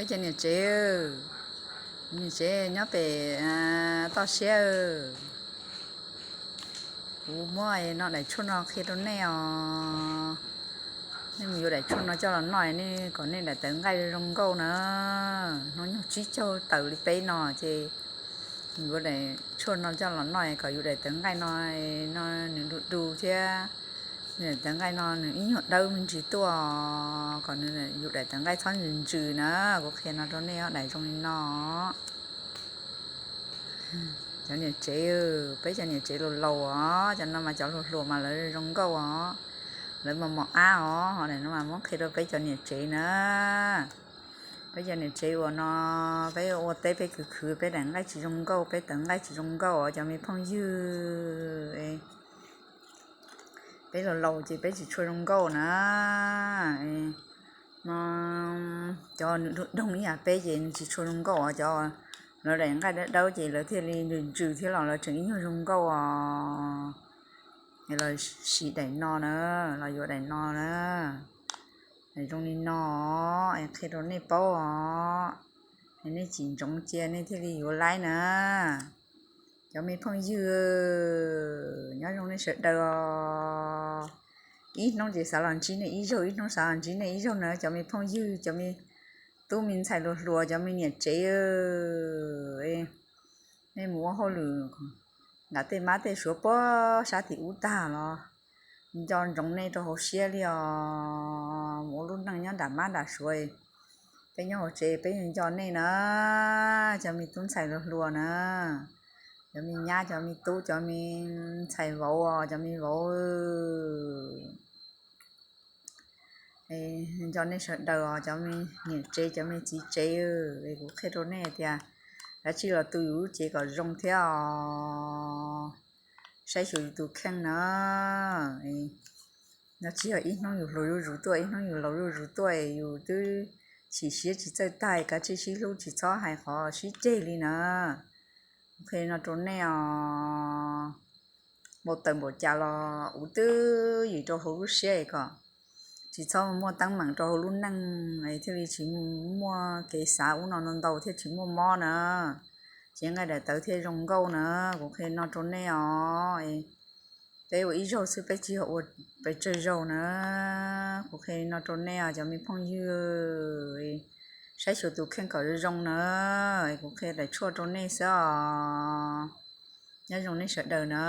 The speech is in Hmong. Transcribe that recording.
Peb cov niam tsev, niam tsev nyob pem toj siab, kuv muab no daim tshuaj no qhia rau nej os. Nej mus yuav daim tshuaj no coj los noj, nej kom nej daim tawv nqaij zoo nkauj na. Hnub nyoog tsib caug tawm li peb no ces yuav daim tshuaj no coj los noj kom yus daim tawv nqaij no, no nws du du thiab. Nws daim tawv nqaij no nws ib nyuag dawb me ntsis tuaj, kom nws yus daim tawv nqaij txhob ntsws ntsws na. Kuv qhia no rau nej os, daim zoo li no. Cov niam tsev, peb cov niam tsev laus laus os, cov no mas cov hluas hluas mas lawv zoo nkauj os, lawv mos mos ab os, ho daim no mas muab qhia rau peb cov niam tsev na. Peb cov niam tsev uas no, peb ua teb peb khwv khwv, peb daim nqaij tsis zoo nkauj, peb tawv nqaij tsis zoo nkauj os cov me phooj ywg. Peb laus laus ces peb tsis tshua zoo nkauj na. No cov nws doog ib yam peb ces nws tsis tshua zoo nkauj os, cov lawv daim nqaij dawb dawb ces lawv thiaj li ntsws ntsws thiab los lawv tseem ib nyuag zoo nkauj os. Los siv daim no na, los yuav daim no na. Daim zoo li no, qhia rau nej paub os. Nej tsis ntsoov cia nej thiaj li yuav laib na. Cov me phooj ywg, nyob zoo nej sawv daws os. Ib hnub ces xav los ntsib nej ib zaug, ib hnub xav los ntsib nej ib zaug na cov me phooj ywg, cov me tub me ntxhais hluas hluas, cov me niam tsev. Nej mus ua hauj lwm nram tej mab tej suav puag sab tim ub tag los nco ntsoov nej rau hauv siab li os. Mus ua lub neej nyob nram mab nram suav, peb nyob hauv tsev peb nco nej na, cov me tub ntxhais hluas hluas na, cov me nyab, cov me tub, cov me ntxhais vauv, cov me vauv. Nco nej sawv daws os cov me niam tsev, cov me txiv tsev. Kuv qhia rau nej tias kav tsij los tu yus lub cev kom zoo thiab os. Saib xyuas yus tus kheej na. No tsis yog ib hnub yus hluas zuj zus tuaj, ib hnub yus laus zuj zus tuaj, yus twb chim siab tsis txawj tag, kav tsij sib hlub, tsis txhob hais qhov sib ceg li na. Kuv qhia no rau nej os. Npau taws npaum cas los ua twj ywm rau hauv lub siab es kom tsis txhob muaj teeb meem rau hauv lub neej es thiaj li tsis muaj kev xav ub no ntau ntau thiaj tsis muaj mob na. Ces nqaij daim tawv thiaj zoo nkauj na. Kuv qhia no rau nej os. Peb ua ib zaug xwb, peb tsis yog ua pes tsawg zaug na. Kuv qhia no rau nej os cov me phooj ywg, saib xyuas tus kheej kom zoo zoo na. Kuv qhia daim tshuaj rau nej xwb os. Nyob zoo nej sawv daws na.